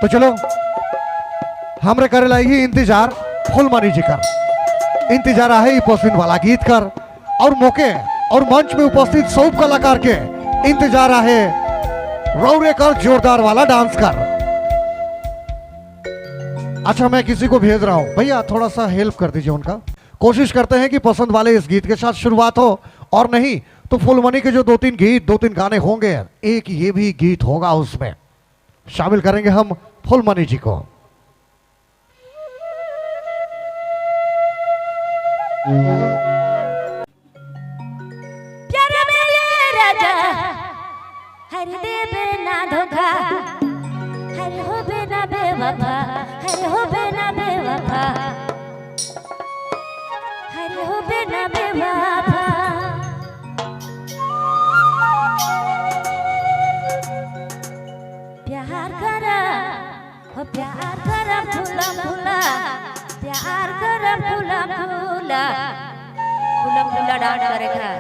तो चलो हमरे करे ला ही इंतजार फुलमनी जी कर इंतजार आहे ही पसंद वाला गीत कर और मौके और मंच में उपस्थित सब कलाकार के इंतजार आहे रौरे कर जोरदार वाला डांस कर। अच्छा मैं किसी को भेज रहा हूं, भैया थोड़ा सा हेल्प कर दीजिए उनका। कोशिश करते हैं कि पसंद वाले इस गीत के साथ शुरुआत हो और नहीं तो फुलमनी के जो 2-3 गीत 2-3 गाने होंगे, एक ये भी गीत होगा उसमें शामिल करेंगे हम फुलमनी जी को। प्यार मेरे राजा हर देवे ना धोखा, हर होबे ना बेवफा, हर होबे ना बेवफा, हर होबे ना बेवफा। प्यार करा हो प्यार करा फूला फूला, प्यार करा फूला फूला, फूला फूला डांस करे खा।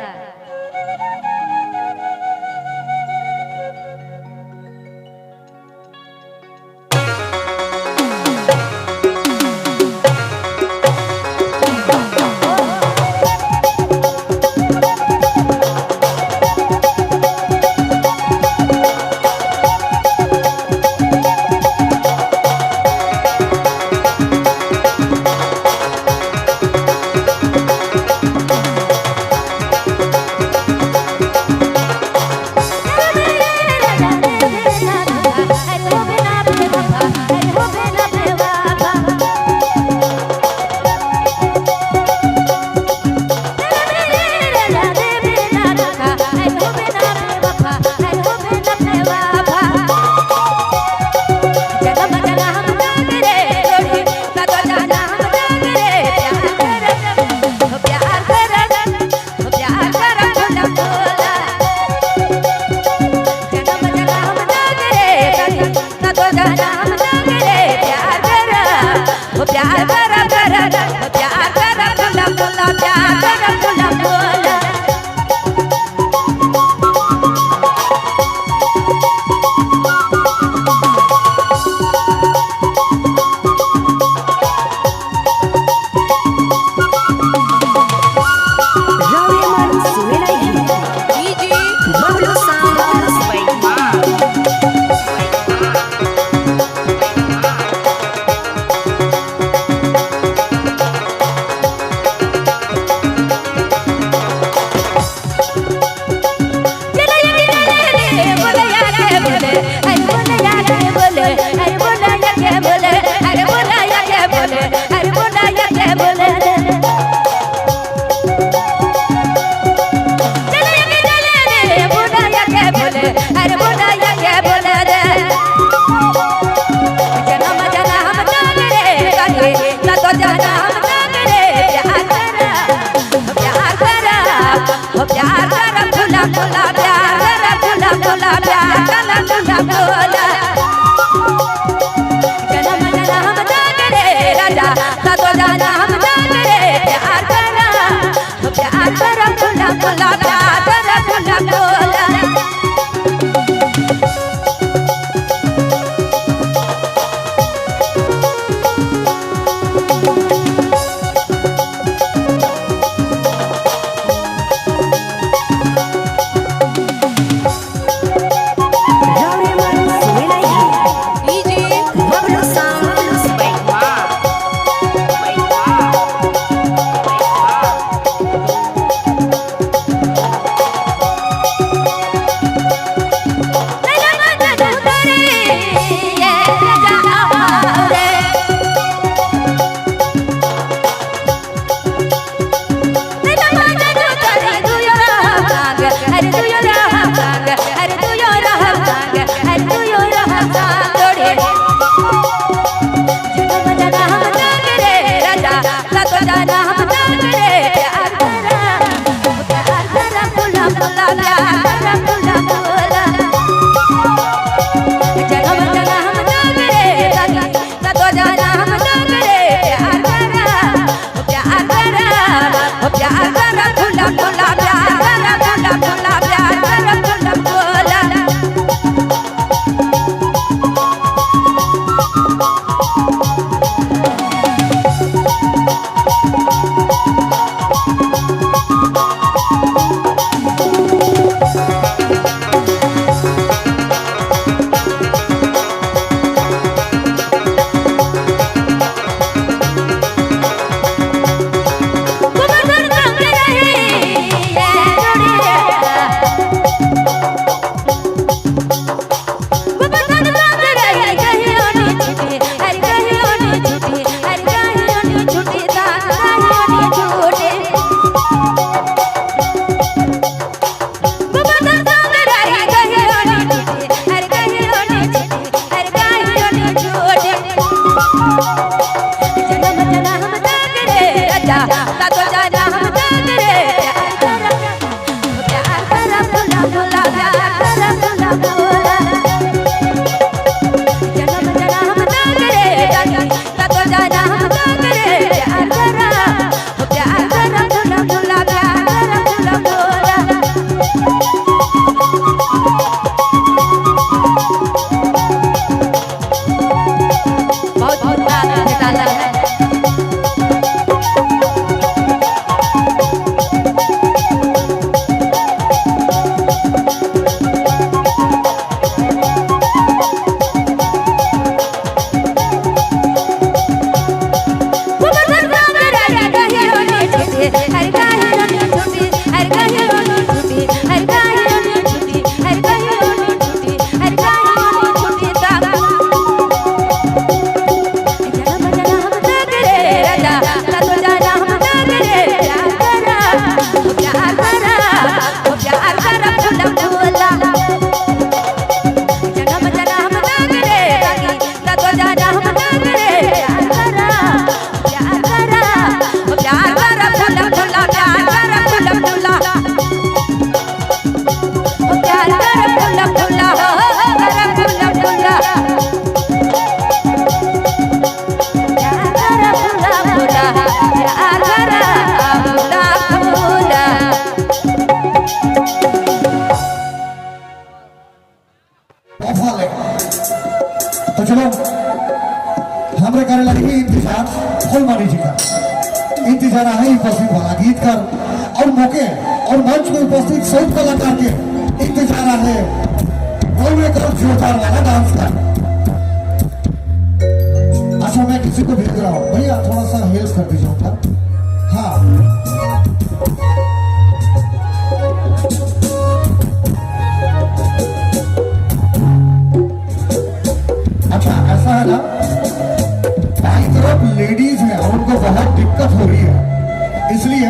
जनम जनम तक रे राजा, सातो जनम तक रे। प्यार करम खुला खुला, प्यार करम खुला खुला। जनम जनम तक रे राजा, सातो जनम तक रे। प्यार करम, प्यार करम खुला खुला, प्यार करम खुला खुला। बहुत बहुत निकाला है। जनम जनम तक रे सातो जनम तक रे। प्यार करा, प्यार करा, प्यार करा खुला खुला, प्यार करा खुला खुला, प्यार करा खुला खुला, करा खुला खुला, प्यार करा खुला खुला, प्यार करा खुला खुला। तोहफा। तो चलो, हमरे करे लगी इंतजार फुलमणि जी का। इंतजार है उपस्थित वाला गीतकार और मौके और मंच में उपस्थित सब कलाकार के इंतजार है और एक और जोरदार वाला डांस का। अच्छा, मैं किसी को भेज रहा हूँ। भैया, थोड़ा सा हेल्प कर दीजिए उनका। हाँ। अच्छा, ऐसा है ना, बाई तरफ लेडीज है और उनको बहुत दिक्कत हो रही है, इसलिए